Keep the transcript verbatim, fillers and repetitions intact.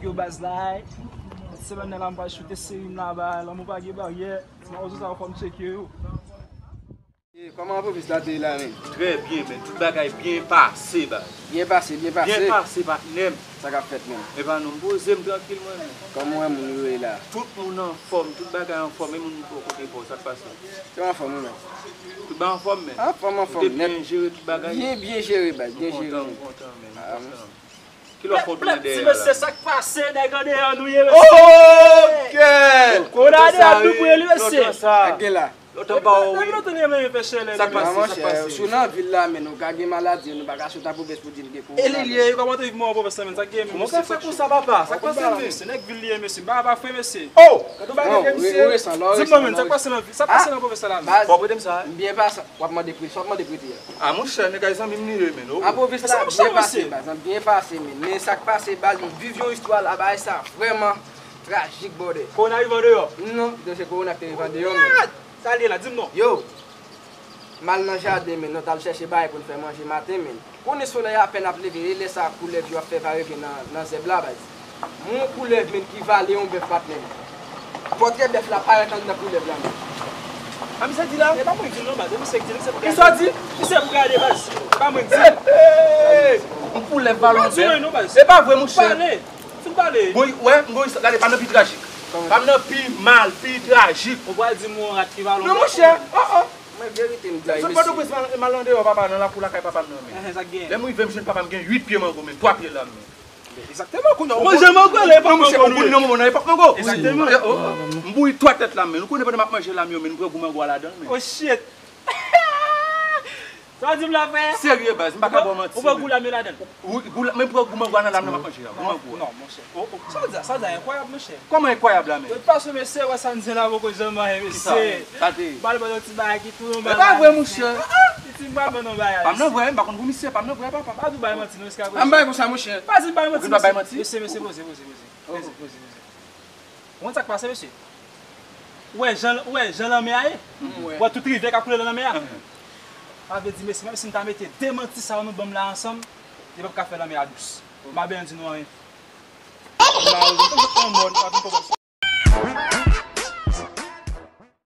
Yo baz la, semèn nan la m pral choute seri m la ba, lanmou pa gen baryè. Ti mawozo sa yo fò m tcheke yo. Kòman anpovis la te ye la menm? Trè byen, men tout bagay byen pase, baz. Byen pase, byen pase. Byen pase, patnè m. Sa k ap fèt menm? Epa non, m poze m trankil mwen menm. Kòman w wè moun yo ye la? Tout moun anfòm, tout bagay anfòm, e moun bò kote pa w, sa k pase? Yo anfòm wi menm. Tout bagay anfòm menm? Anfòm, anfòm nèt. Ou te byen jere tout bagay? Byen, byen jere, baz, byen jere. M kontan, m kontan menm, m kontan. Ki lòt fon tounen dèyè la? Ti mesye, sa k pase, nèg andeyò nou ye, mesye. Ok! Kòwona andeyò nou pou ye li, mesye. Lontan sa. Ak gen la. Lontan pa w, wi. Lontan li menm fè chalè li, mesye. Sa k pase, sa k pase? Si w nan vil la, men nou ka gen maladi, nou pa ka sot an pwovens pou di n gen kòwona. E li li ye, yo kòmanse viv mò an pwovens la, men sa k gen, mesye. Kòman w ka fè konsa, papa? Sa k pase, men? Mesye, nèg vil li ye, mesye. M pa, pa fre, mesye. Oh! Gade w bagay ke misye. Di m non, men, sa k pase nan vil, sa k pase nan pwovens la, men? Fò w prete m sa. M byen pase. W ap mande prete, w ap mande prete a. A monchè, nèg ay zanmi m li ye, men, oh. Anpovis la byen pase, baz, byen pase, men. Men sa k pase, baz, m viv yon istwa la, bagay sa vrèman trajik, brother. Kòwona rive andeyò? Non, se kòwona ki te rive andeyò, men. What? Sa l ye la, di m non. Yo, m al nan jaden, men, nou t al chèche bagay pou n fè manje maten, men. Konnen solèy apèn ap leve, e lè sa koulèv yo ap fè va revyen nan, nan zèb la, baz. M wè yon koulèv, men, ki vale yon bèf, patnè m. Pòtrè bèf la parèt anndan koulèv la, men. A misye di la? E pa mwen ki di l non, baz. E misye ki di l, se pou gade. Kisa w di? Misye pou gade, baz. E pa mwen ki di l. Hey, hey, hey. Yon koulèv vale yon bèf. Pa di mwen non, baz. E pa vre, monchè. Pale. Fin pale. Bon, wè, m gon istwa, gade, pa m nan pi trajik. Pa m nan pi mal, pi trajik. Ou pral di m yon rat ki vale yon bèf. Non, monchè. Oh, oh. Mwen verite m di a, mesye. Sot Pòtoprens, m al, m al andeyò, papa, nan lakou lakay papa m nan, men. Sa k gen? Lè m rive, m jwenn papa m gen uit pye mango, men, twa pye lam, men. Egzakteman, kounye a, ou manje mango, nan epòk mango nou ye. Nan epòk mango. Egzakteman. M bouyi twa tèt lam, men. Ou konnen pandan m ap manje lam yo, men, m pran gou mango a ladan l, men. Oh, shit. Sa w di m la, frè? Serye, baz, m pa ka ba w manti. Ou pran gou lam yo ladan l? Wi, gou lam, men m pran gou mango a nan lam nan m ap manje a. Gou mango a. Non, monchè. Oh, oh, sa w di a, sa w di a enkwayab, monchè. Kòman enkwayab la, men? Yo pase, mesye, wè sa n di la poko janm anyen, mesye. Kisa? Sa te. M pral ban nou ti bagay ki tou yon bagay. E pa vre, monchè. Ah, ah, ti m pral ban nou bagay. Pa m nan vre, m pa konn pou misye, pa m nan vre, papa. Pa di bay manti, non, jiska prezan. Pa m bay konsa, monchè. Pa di bay manti, mesye. Ou vin pa bay manti? Mesye, mesye, poze, poze, poze. Poze, poze, poze. Ou konn sa k pase, mesye? Ou wè jan, ou wè jan lanmè a ye? M wè. Ou wè tout rivyè k ap koule nan lanmè a? Sa vle di, mesye, menm si m ta mete de manti sa yo nou ban m la ansanm, li p ap ka fè lanmè a dous. M pa bezwen di nou anyen. M pa bezwen, m pa bezwen, m pa bezwen.